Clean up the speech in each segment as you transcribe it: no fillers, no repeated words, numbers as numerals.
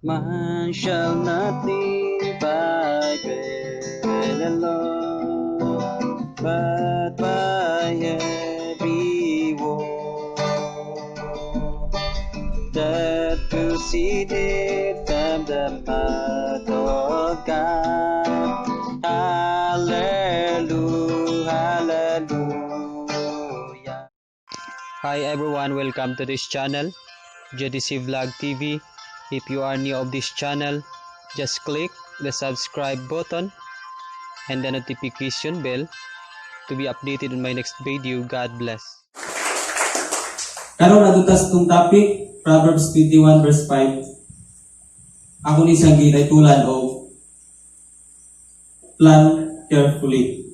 Man shall not live by bread alone, but by every word that proceeded from the mouth of God. Hallelujah, hallelujah. Hi everyone, welcome to this channel, JDC Vlog TV. If you are new of this channel, just click the subscribe button and the notification bell to be updated on my next video. God bless. Karon adto ta sa atong topic, Proverbs 21 verse 5. Ako ni siyang gitaytulan og "Plan Carefully."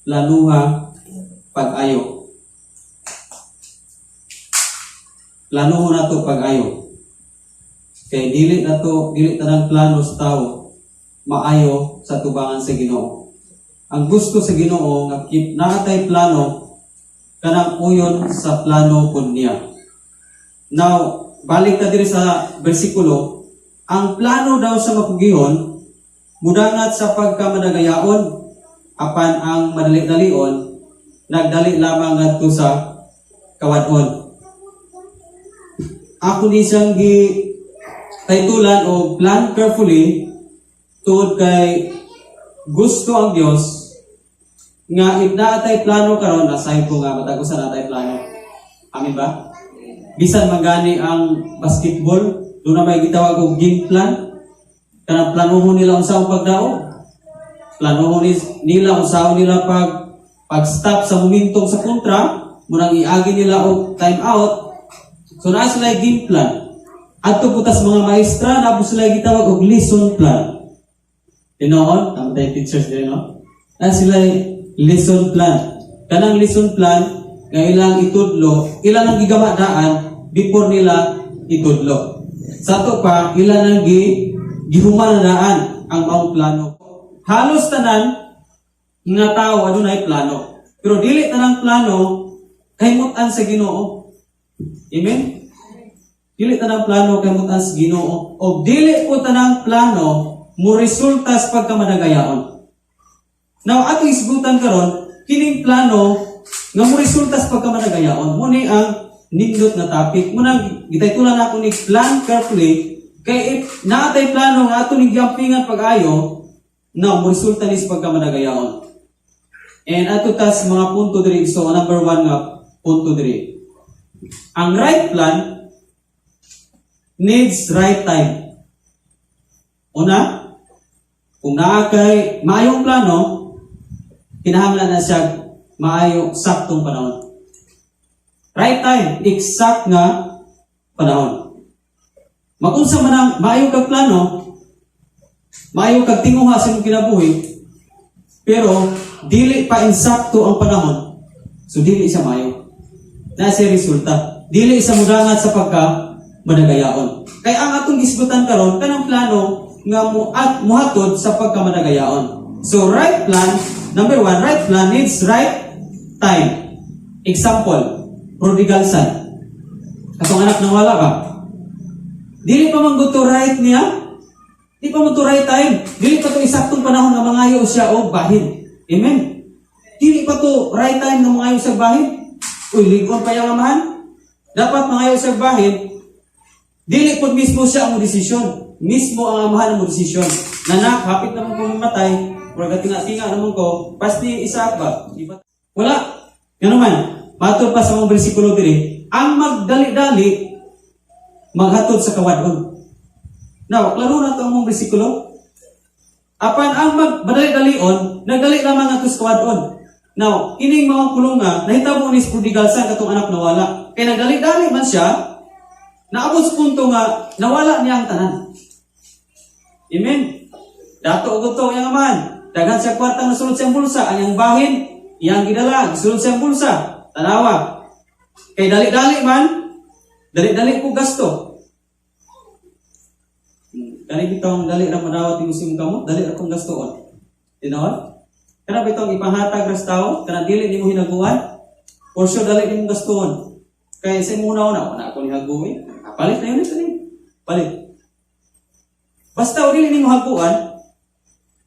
Planuha pag-ayo. Planuho nato pag-ayo. Kay dili nato, dili tanang plano sa tao maayo sa tubangan sa Ginoo. Ang gusto sa Ginoo nga keep naa tay plano, kanang uyon sa plano pud niya. Now, balik ta diri sa bersikulo, ang plano daw sa makugihon mudangat sa pagkamadagayaon, apan ang madali-dalion nagdali lamang ngadto sa kawad-on. Ako ni siyang gi taytulan og "Plan Carefully" tungod kay gusto ang Dios nga if naa tay plano karon, aside ko nga matag usa naa tay plano. Amen ba? Bisan man gani ang basketball, duna may gitawag og game plan. Kanang planuhon nila unsa ang pagdaog. Planuhon nila unsaon nila pag stop sa momentum sa kontra, munang iagi nila og time out. So naa sila game plan. Adto po tas mga maestra, naa po sila gitawag og lesson plan. Tinuod, tama tayo teachers din, no? Naa sila lesson plan. Kanang lesson plan, nga ilang itudlo, ilang ang gigama daan before nila itudlo. Sa ato pa, ilan ang gihuman na daan ang maong plano. Halos tanan nga tao adunay plano. Pero dili tanang plano kahimutan sa Ginoo. Amen? Dili tanang plano kahimutan sa Ginoo. O dili po tanang plano mo resulta sa pagkamadagayaon. Now, atong isgutan karon kining plano nga mo resulta sa pagkamadagayaon. Mao ni ang nindot na topic. Munang gitaytulan ako ni "Plan Carefully" kay if naa tay plano nga ato ning giampingan pag-ayo, now mo resulta ni sa pagkamadagayaon. And ato tas mga punto diri. So number one nga punto diri. Ang right plan needs right time. Una, kung naa kay maayong plano, kinahanglan na siya maayo saktong panahon. Right time, exact nga panahon. Magunsa man ang maayo kag plano, maayo kag tinguha sa imong kinabuhi, pero dili pa insakto ang panahon, so dili siya maayo. Na siya resulta. Dili sa mudangat sa pagka madagayaon. Kaya ang atong gisgutan karon, kanang plano nga mo at muhatod sa pagkamadagayaon. So right plan, number one, right plan needs right time. Example, prodigal son. Katong anak nang wala ba? Dili pa man to right niya. Di pa man to right time. Dili pa to isaktong panahon nga mangayo siya og bahin. Amen. Dili pa to right time nga mangayo siya og bahin. Uy, ligon pa yung amahan. Dapat mangayo siya og bahin. Dili po mismo siya ang desisyon. Mismo ang amahan ang desisyon. "Nanak, hapit naman ko mamatay. Murag tinga-tinga naman ko." Pasti Isaac ba? Di ba? Wala. Nga naman, matod pa sa mga bersikulo diri, ang magdali-dali maghatod sa kawadon. Now, klaro na ito ang mga bersikulo. Apan ang magmadali-dalion, nagdali lamang ato sa kawadon. Now, kining mga kulunga, nahitabo ni prodigal son, katong anak nawala. Kay nagdali-dali man siya, naabot sa punto nga nawala niya ang tanan. Amen. Dato og to iyang amahan. Daghan siya kwartang nasulod sa iyang bulsa, ang iyang bahin, iyang gidala, gisulod sa iyang bulsa. Tanawa. Kay dali-dali man, dali-dali ko gasto. Kani bitong dali ra madawat imo sa imong kamot, dali ra kong gastoon. Tinuod? Kana bitong ipanghatag ra sa tao, kana dili nimo hinaguan, for sure dali nimo gastoon. Kay sa imong una-una, wala ako ni haguwi. Ah, palit na yun ito ni. Palit. Basta o dili nimo haguan,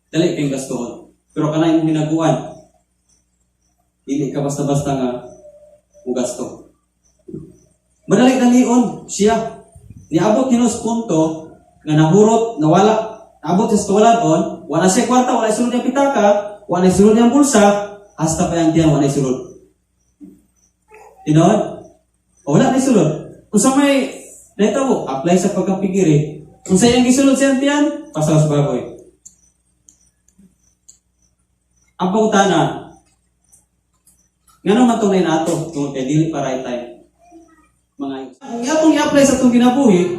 dali kayong gastuhon. Pero kana imong hinaguan, dili ka basta-basta nga mugasto. Madali dalion siya. Niabot hinos punto nga nahurot, nawala, naabot sa kawalan, wala siya kwarta, wala sulod niyang pitaka, wala sulod niyang bulsa, hasta pa yang tiyan, wala sulod. Tinuod? O, wala na sulod. Kung sa may nahitabo, apply sa pagkapigiri. Kung sa iyang gisulod siyang tiyan, pasaw sa baboy. Ang pangutana, ngano man itong nato, tungod kay dili pa right time? Mga kung atong i-apply sa itong kinabuhi,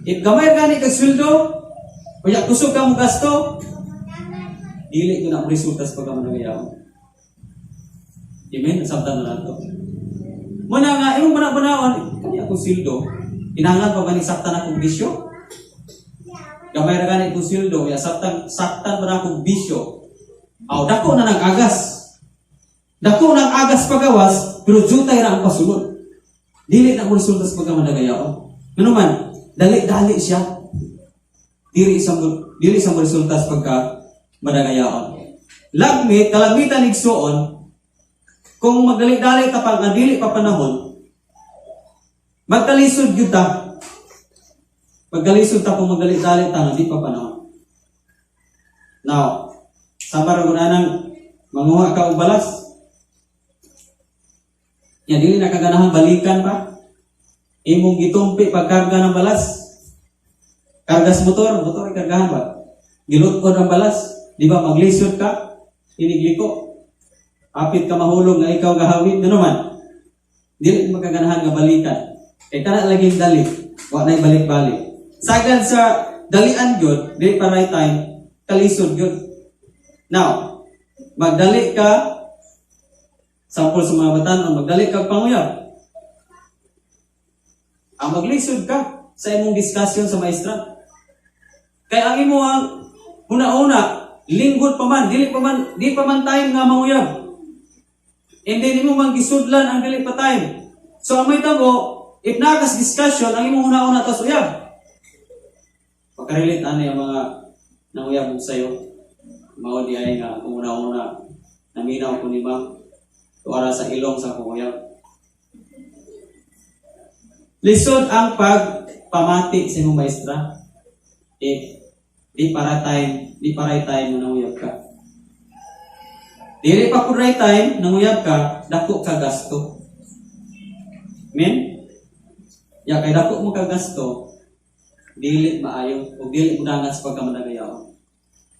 if gamay gani kag sweldo, unya kusog ka mo gasto, dili ko na ang resulta sa pagkamanagayaon. Amen? Nasabtan na nato. Muna nga, imong bana-banaon, kani akong sweldo, kinahanglan pa ba ni saktan akong bisyo? Gamay ra gani akong sweldo, ya saktan saktan ba na akong bisyo? Aw, dako na nang agas. Dako nang agas pagawas, pero jutay ra ang pasulod. Dili na mo resulta sa pagkamanagayaon. Ngano man, dali-dali siya. Dili sa mo resulta sa pagka madagayaon. Lagmit, kalagmitan igsuon, kung magdali-dali ta pa nga dili pa panahon, magkalisod gyud ta. Magkalisod ta kung magdali-dali ta nga di pa panahon. Now, sa ra manguha ka og balas. Ya dili na kaganahan balikan pa. Imong gitumpi pagkarga ng balas. Kargas motor, motor ay kargahan ba? Gilutod ang balas, di ba maglisod ka? Inigliko. Apit ka mahulog nga ikaw gahawid, ano man? Dili magkaganahan nga balikan. Kay kana laging dali, wa nay balik-balik. Sagad sa dalian gyud, dili pa right time, kalisod gyud. Now, magdali ka, sample sa mga batanon, magdali ka panguyab. Ang maglisod ka sa imong discussion sa maestra. Kay ang imo ang una-una, linggod pa man, dili pa man, di pa man time nga manguyab. And then imo man gisudlan ang dili pa time. So ang may tabo, if nakas discussion, ang imong una-una tas uyab. Makarelate ani ang mga nanguyab og sayo. Mao di ay nga kung una-una naminaw ko ni ma'am tuara sa ilong sa akong uyab. Lisod ang pagpamati sa imong maestra. If di para time, di para right time mo nanguyab ka. Dili pa kung right time, nanguyab ka, dako ka gasto. Amen? Ya, kay dako mo ka gasto, dili maayo o dili mo dangan sa pagkamanagayaon.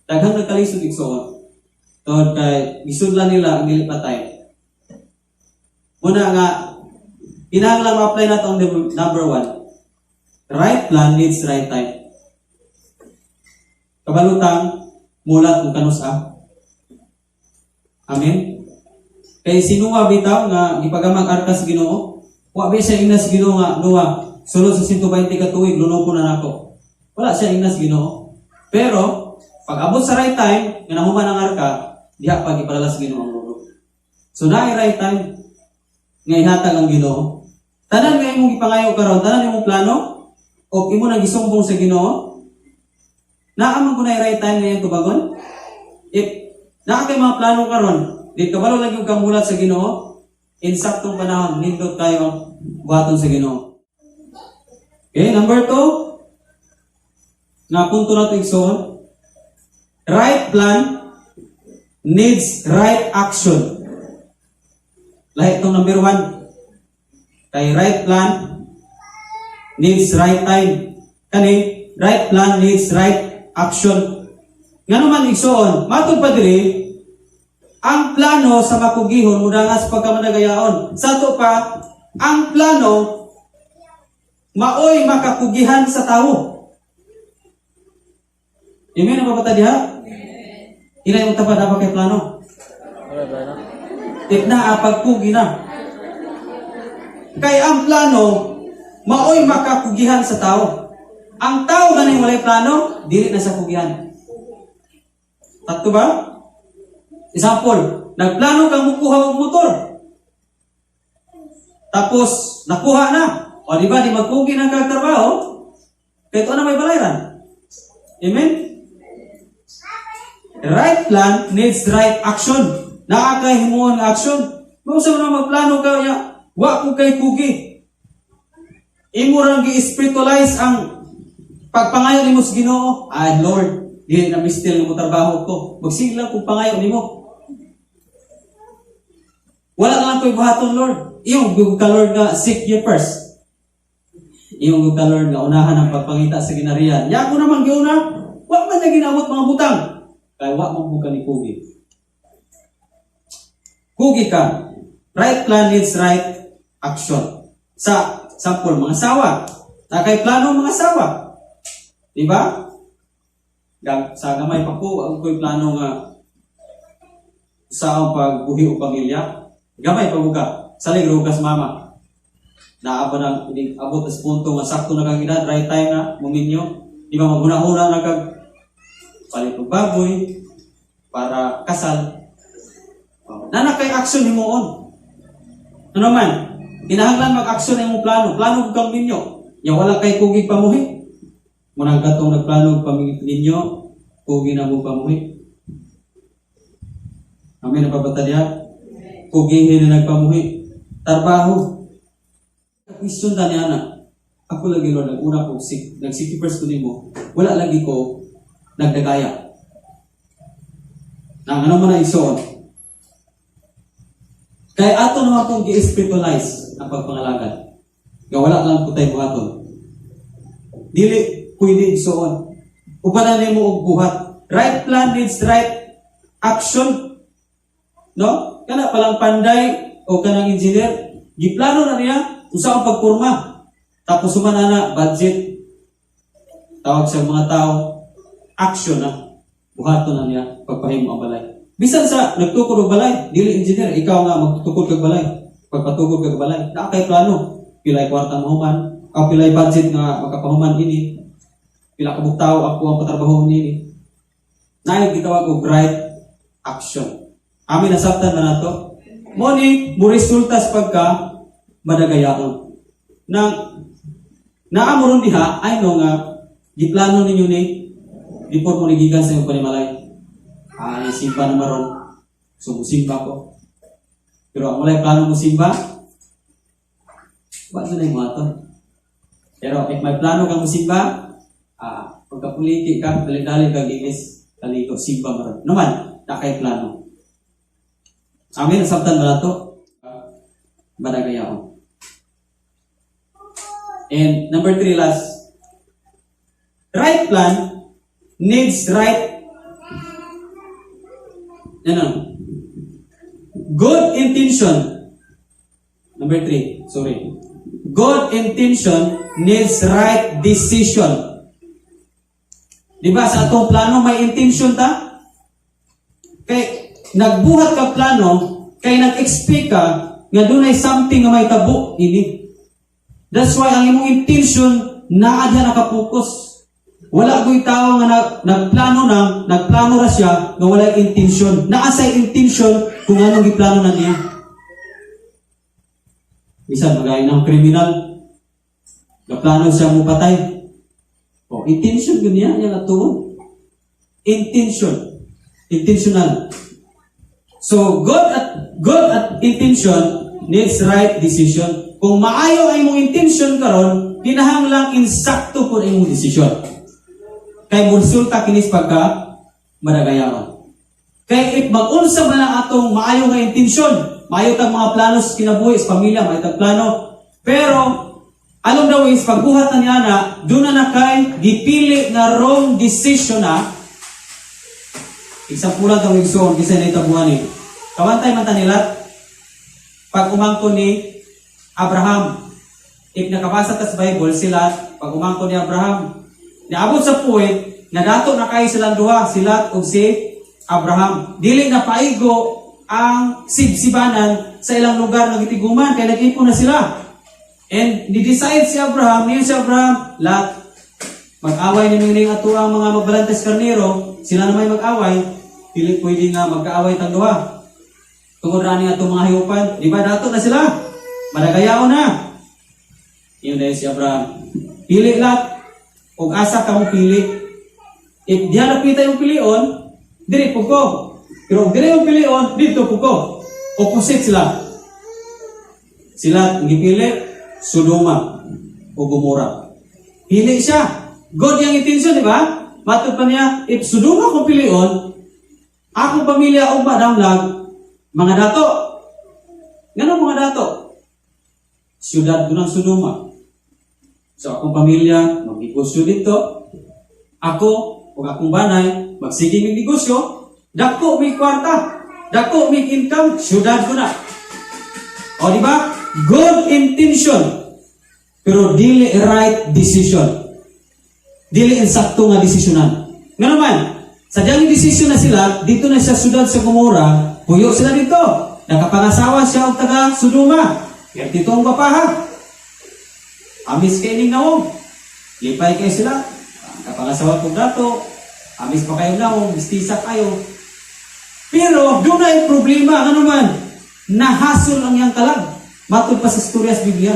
Daghang nagkalisod igsoon. Tungod kay gisudlan nila ang dili pa time. Muna nga, kinahanglan ma-apply nato ang number one. Right plan needs right time. Kabalutang mulat kung kanus-a. Amen. Kay si Noah bitaw nga gipagamang arka sa Ginoo, wa ba siya ingnas Ginoo nga, "Noah, sulod sa 120 ka tuig lunoko na nako." Wala siya ingnas Ginoo. Pero pag abot sa right time nga nahuman ang arka, diha pa gipadala sa Ginoo ang lunok. So naay right time nga ihatag ang Ginoo. Tanan nga imong gipangayo karon, tanan imong plano o imo nang gisumbong sa Ginoo, naa man kunay right time nga iyang tubagon. If naa kay mga plano karon, di kabalo lagi og kamulat sa Ginoo, insaktong panahon nindot kayo ang buhaton sa Ginoo. Okay, number 2, nga punto nato, igsoon, right plan needs right action. Lahi itong number 1. Kay right plan needs right time. Kani, right plan needs right action. Ngano man, igsoon, matod pa diri, ang plano sa makugihon mudangas pagkamanagayaon. Sa ato pa, ang plano maoy makakugihan sa tao. Amen, ang babata diha? Ila yung tapad apa kay plano? Wala ba na? If naa pagkugi na. Kay ang plano maoy makakugihan sa tao. Ang tao ganing walay plano, dili na sa kugihan. Tatto ba? Example, nagplano kang mukuha og motor. Tapos, nakuha na. O di ba, di magkugi na kag trabaho, kahit ano may balayran. Amen? Right plan needs right action. Naa kay himuon nga action. Mao sa man magplano ka ya, wa ko kay kugi. Imo rang gi-spiritualize ang pagpangayo nimo sa Ginoo. "Ay Lord, dili na mistil nga mo trabaho ko." Magsige lang kung pangayo nimo. "Wala lang ko'y buhaton, Lord." Iyong ka, Lord, nga seek ye first. Iyong ka, Lord, nga unahan ang pagpangita sa ginarian. Ya ako naman giuna, wa man na ginamot mga butang. Kay wa man mo ka ni kugi. Kugi ka. Right plan needs right action. Sa sample, mga asawa. Na kay plano mga asawa. Di ba? Sa gamay pa ko, ang ko'y plano nga sa akong pagbuhi o pamilya. Gamay pa ka. Salig ro ka sa mama. Naa ba nang inig abot sa punto nga sakto na kang edad, right time na, muminyo? Di ba maghuna-huna na kag palit og baboy para kasal? Oh. Nana kay action himuon. Ano man, kinahanglan mag-action ang imong plano. Plano kang minyo. Ya wala kay kugig pamuhi. Munang katong nagplano og ninyo, kugi na mo pamuhi. Amen na pabata diha? Kugihin na nagpamuhi. Trabaho. Question ta niya na. "Ako lagi, Lord, nag-una ko, nag-seek first ko nimo, wala lagi ko nagdagaya." Nang ano man na igsoon. Kay ato naman pong gi-spiritualize ang pagpangalagad. Nga wala lang po tayo buhaton. Dili pwede, igsoon. Upanan nimo og buhat. Right plan needs right action. No? Kana palang panday o kanang engineer, giplano na niya usa ang pagporma. Tapos human na budget. Tawag sa mga tao, action na. Buhaton na niya pagpahimo ang balay. Bisan sa nagtukod og balay, dili engineer, ikaw nga magtukod kag balay. Pagpatukod kag balay, naa kay plano. Pilay kwarta mahuman, o pilay budget nga makapahuman ini. Pila ka tao ako ang patrabaho nini. Naay gitawag og right action. Amin, nasabtan na nato. Mo ni mo resulta sa pagka madagayaon. Nang naa mo ron diha, I know nga giplano ninyo ni before mo nigikan sa imong panimalay. "Ay, simba na maron. So, musimba ko." Pero ang walay plano mo simba, wa na yung ato. Pero if may plano kang musimba, pagkapuliti ka, dali-dali ka ginis, kaligo, simba maron. Naman, na kay plano. Amin, nasabtan ba nato? Madagayaon. And number three, last. Right plan needs right, ano? Good intention. Number three, sorry. Good intention needs right decision. Di ba sa atong plano may intention ta? Kay nagbuhat ka plano, kay nag-expect ka nga dunay something nga may tabo ini. That's why ang imong intention naa diha nakapokus. Wala ko'y tao nga nagplano na, nagplano ra siya nga walay intention. Naa say intention kung anong giplano na niya. Bisan magay ng kriminal, naplano siya mo patay. O, intention yun niya, niya natuon. Intention. Intentional. So, good at intention needs right decision. Kung maayo ang imong intention karon, kinahanglang insakto po imong desisyon. Kay mo resulta kinis pagka madagayaon. Kay if mag-unsa man ang atong maayo nga intensyon, maayo tag mga plano sa kinabuhi sa pamilya, maayo tag plano, pero along the ways, pagbuhat na niya na, doon na na kay gipili nga wrong decision na. Example lang igsoon, kisay nahitabuhan ni. Kawantay man ta nila, pag umangko ni Abraham. If nakabasa ta sa Bible, sila, pag umangko ni Abraham, niabot sa point, nga dato na kayo silang duha, sila ug si Abraham. Dili na paigo ang sibsibanan sa ilang lugar nga gitiguman, kay nag-ipon na sila. And ni-decide si Abraham, niyo si Abraham, "Lot, mag-away ni ning ato ang mga magbalantes karnero, sila na may mag-away, dili pwede nga magkaaway tang duha. Tungod ra ni atong mga hayupan," di ba dato na sila? Madagayaon na. Yun dahil si Abraham, "Pili, Lot, og asa ka mo pili?" If diha napita yung pilion, diri po ko. Pero kung diri yung pilion, dito po ko. Opposite sila. Sila ang gipili, Sodoma o Gomora. Pili siya. Good yung intention, di ba? Matod pa niya, if Sodoma kong pilion, akong pamilya o madamlag, mga dato. Ngano mga dato? Siyudad ko ng Sodoma. So akong pamilya, magnegosyo dito. Ako, o akong banay, magsige mig negosyo, dako may kwarta, dako may income, siyudad ko na. O, di ba? Good intention. Pero dili right decision. Dili insakto nga desisyonan. Nga naman, sa diyang desisyon na sila, dito na siya siyudad sa Gomora, puyo sila dito. Nakapangasawa siya og taga Sodoma. Dito ang bapaha. Amis kay ning nawong. Lipay kay sila. Kapangasawa kong dato. Amis pa kayo nawong, mistisa kayo. Pero doon na yung problema. Ano man? Nahasol ang iyang kalag. Matod pa sa istorya sa Biblia.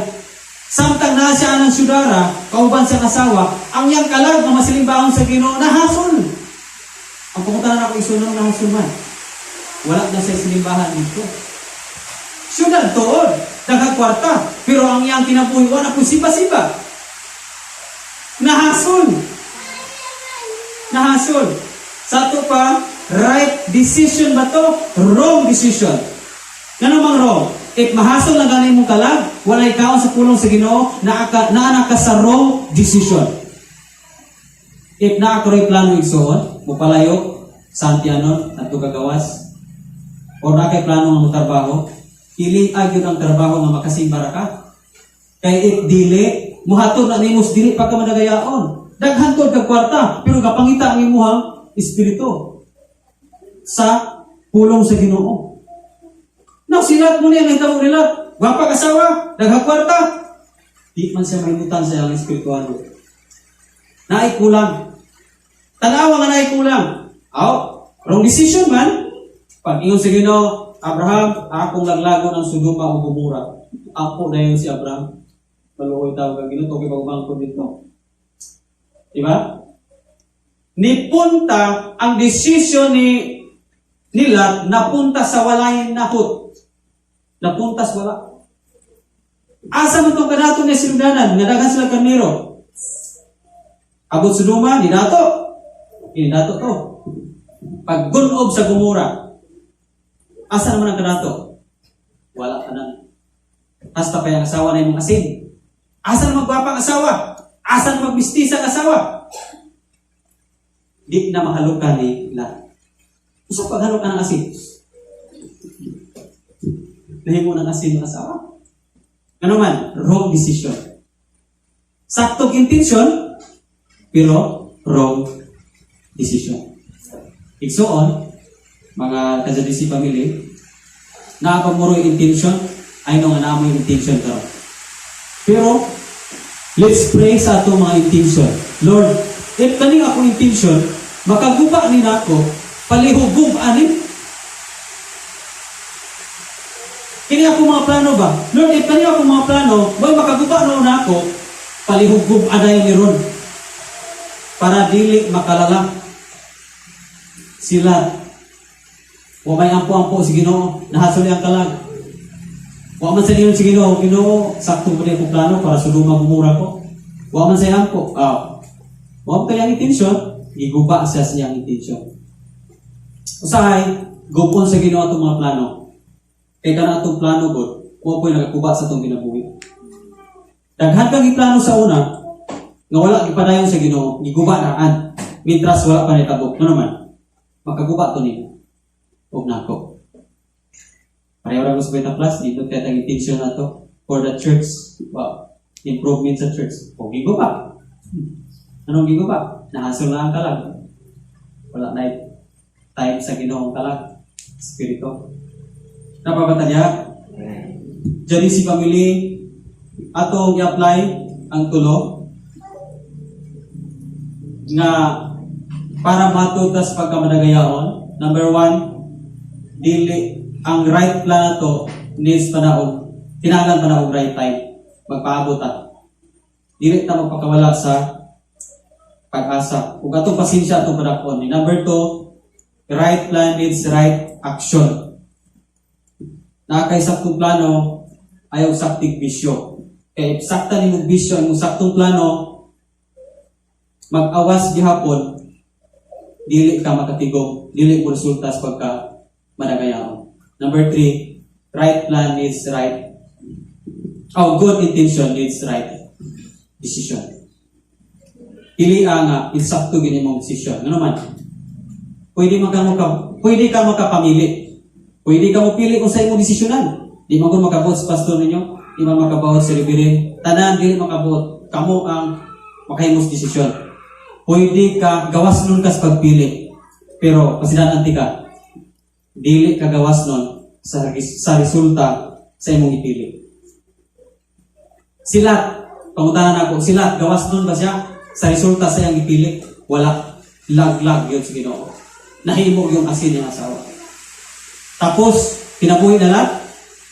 Samtang naa siya ng syudara, kauban sa asawa, ang iyang kalag nga masilimbaon sa Ginoo, nahasol. Ang pangutana nako, isunod, nahasol man. Wala na siya silimbahan dito. Syudad tuod, daghang kwarta, pero ang iyang kinabuhi, wala po siba-siba. Nahasol. Nahasol. Sa ato pa, right decision ba to? Wrong decision. Ngano mang wrong? If mahasol na gani mong kalag, walay kaon sa pulong sa Ginoo, naa ka, naa ka sa wrong decision. If naa ka plano, igsoon, mopalayo, Santianon, adto ka gawas, or naa kay plano nga motrabaho, pili gyud ang trabaho nga makasimba ra ka. Kay if dili, muhatod na nimo sa dili pa ka madagayaon. Daghan tod kag kwarta, pero gapangita ang imuhang espiritu sa pulong sa Ginoo. Now, silat mo niya, nahitabo nila. Gwapa asawa, daghang kwarta. Di man siya mahimutan sa iyang espiritual. Naay kulang. Tanawa nga naay kulang. Aw, wrong decision man. Pag ingon sa Ginoo, "Abraham, akong laglagon ang Sodoma o Gomora." Apo na yun si Abraham. Maluoy tawag ang Ginoo, okay pag dito. Diba? Nipunta ang decision ni nila, napunta sa walay nahot. Napunta sa wala. Asa man tong kadato niya sinugdanan, nga daghan sila karnero? Abot sa Sodoma, ni dato. Ni dato to. Paggunob sa Gomora, asa naman ang kadato? Wala ka na. Hasta pa yung asawa na imong asin. Asa na magwapang asawa? Asa na magmistisa ang asawa? Di na mahalukan ni Lot. Gusto paghalok ka ng asin. Nahimo ng asin ng asawa. Ano man, wrong decision. Saktong intention, pero wrong decision. Igsoon, mga ka-JDC family, naa pa mo intention, I know nga naa mo intention karon. Pero, let's pray sa atong mga intention. Lord, if kaning akong intention, makaguba ni nako, palihugub ani. Kini ako mga plano ba? Lord, if kani ako mga plano, boy makaguba no nako, palihugub anay ni ron. Para dili makalala sila. Wa may ampo-ampo si Ginoo, nahasol ang kalag. Wa man sa ingon si Ginoo, "Ginoo, sakto ba akong plano para Sodoma Gomora ko?" Wa man sa ampo. Ah. Wa man kayang intensyon, giguba siya sa iyang intensyon. Usahay, gupon sa Ginoo atong mga plano. Kay kana atong plano god, mo po'y nagakuba sa atong kinabuhi. Daghan kang iplano sa una, nga wala gipadayon sa Ginoo, giguba na an. Mintras wala pa nitabo. Ano man? Makaguba to nimo. Og nako. Pareho ra ko sa Beta Plus, dito kaya tang intention na to for the church. Wow. Improvement sa church. O giguba. Anong giguba? Nahasol na ang kalag. Wala na time sa Ginoong kalag. Espiritu. Napabata niya? Jadi si family, atong i-apply ang tulo nga para matod tas pagkamadagayaon. Number one, dili ang right plan nato needs pa na og kinahanglan pa na og right time. Magpaabot ta. Dili ta magpakawala sa Pag-asa. Ug atong pasensya atong padakon. Number two, right plan needs right action. Naa kay saktong plano, ayaw saktig bisyo. Kay if sakta nimo bisyo ang imong saktong plano, mag-awas gihapon, dili ka makatigom, dili mo resulta sa pagka madagayaon. Number three, right plan needs right, oh, good intention needs right decision. Pili nga insakto gini mong decision. Ano man? Pwede ka makapamili. Pwede ka mo pili kung sa imong desisyonan. Di man ko makabuot sa pastor ninyo, di man makabuot sa reverend. Tanan dili makabuot. Kamo ang makahimos desisyon. Pwede ka gawas nun ka sa pagpili. Pero pasidan ka. Dili ka gawas nun sa resulta sa imong ipili. Sila, pangutanan ako, sila, gawas nun ba siya sa resulta sa iyang ipili? Wala. Laglag yun sa Ginoo. Nahimo yung asin yung asawa. Tapos, kinabuhi na lang,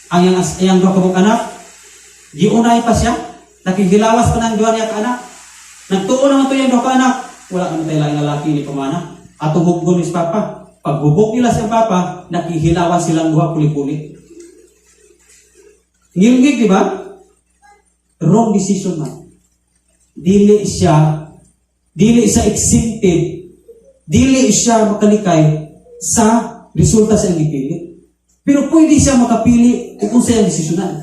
ang iyang duha ka buok anak, giunay pa siya, nakihilawas pa ng duha niya ka anak. Nagtuo naman to iyang duha ka anak, wala naman tayo laing lalaki ni pamana. Ato huggon ni papa. Paghubog nila sa papa, nakihilawas silang duha puli-puli. Ngilngig, di ba? Wrong decision man. Dili siya exempted, dili siya makalikay sa resulta sa iyang gipili. Pero pwede siya makapili kung sa iyang desisyonan.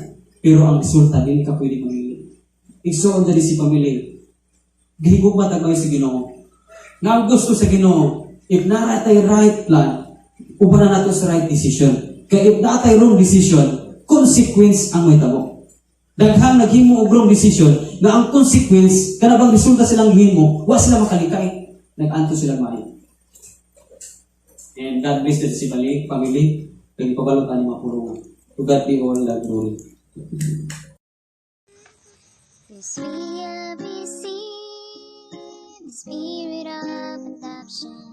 Pero ang resulta, dili ka pwede mamili. Igsoon dali si pamilya. Gihigugma tag sa Ginoo. Nga ang gusto sa Ginoo, if naa tay right plan, uban na nato sa right decision. Kay if naa tay wrong decision, consequence ang mahitabo. Daghang naghimo og wrong decision nga ang consequence kana bang resulta silang himo, wa sila makalikay. Nag-anto sila maayo. And God bless the family, family, kay ipabalot ani mga pulungan. To God be all the glory. This we have received the spirit of adoption.